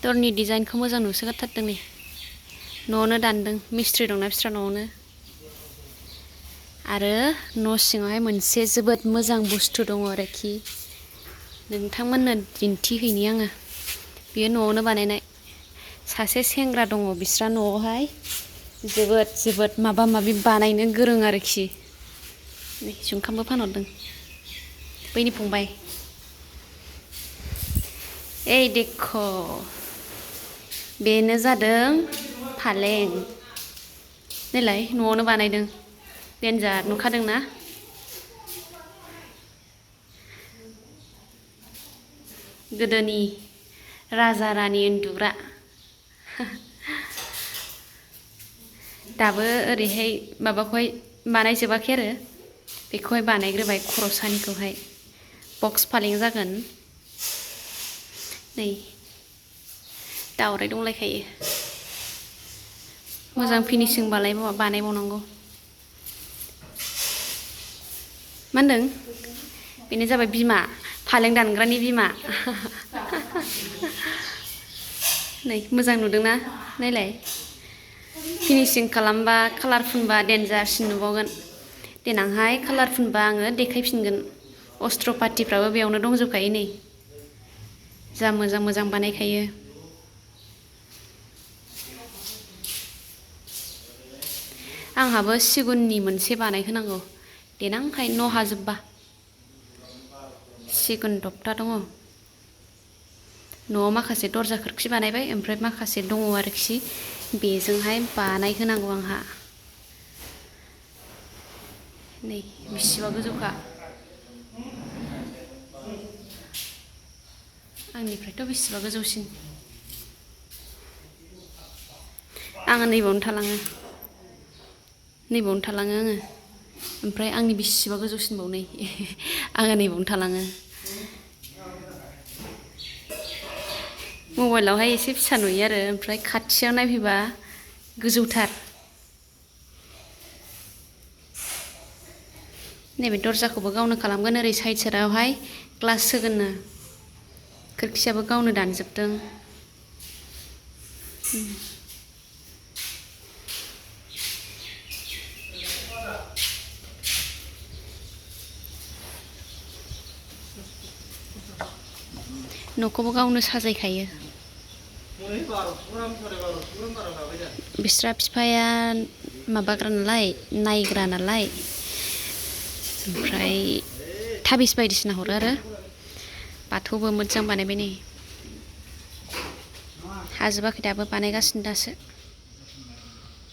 दरनि डिजाइनखौ मोजां नुसोगारथारदों नै न'आवनो दानदों मिस्ट्रि दंना बिस्रा न'आवनो आरो न' सिङावहाय मोनसे जोबोद मोजां बुस्थु दङ आरोखि नोंथांमोननो दिन्थिहैनि आङो बेयो न'आवनो बानायनाय सासे सेंग्रा दङ बिस्रा न'आवहाय जोबोद माबा माबि बानायनो गोरों आरोखि नै जुंखामबो फानहरदों बैनि फंबाय ओइ देख' बेनो जादों फालें नायलाय न'आवनो बानायदों देन्जार नुखादोंना गोदोनि राजा रानि उन्दुग्रा दाबो ओरैहाय माबाखौहाय बानायजोबाखै आरो बेखौहाय बानायग्रोबाय खर'सानिखौहाय बक्स फालें जागोन नै दावराय दंलायखायो मोजां फिनिशिं बानायबावनांगौ मा होनदों बेनो जाबाय बिमा फालें दानग्रानि बिमा नै मोजां नुदोंना नायलाय फिनिशिं खालामबा कालार फुनबा देन्जारसिन नुबावगोन देनांहाय कालार फुनबा आङो देखायफिनगोन अस्त्र पातिफ्राबो बेयावनो दंजोबखायो नै जा मोजां बानायखायो आंहाबो सिगुननि मोनसे बानायहोनांगौ देनांहाय न' हाजोबबा सिगुन तक्था दङ न'आव माखासे दरजा खोरखि बानायबाय ओमफ्राय माखासे दङ आरोखि बेजोंहाय बानायहोनांगौ आंहा नै बिसिबा गोजौखा आंनिफ्रायथ' बेसेबा गोजौसिन आङो नैबावनो थालाङो आङो ओमफ्राय आंनि बेसेबा गोजौसिनबाव नै आङो नैबावनो थालाङो मबाइलावहाय एसे फिसा नुयो आरो ओमफ्राय खाथियाव नायफैबा गोजौथार नैबे दरजाखौबो गावनो खालामगोन ओरै साइड साइडआवहाय ग्लास होगोननो खोरखियाबो गावनो दानजोबदों न'खौबो गावनो साजायखायो बिस्रा बिफाया माबाग्रा नालाय नायग्रा नालाय ओमफ्राय थाबिस बायदिसिना हरो आरो बाथौबो मोजां बानायबाय नै हाजोबाखै दाबो बानायगासिनो दासो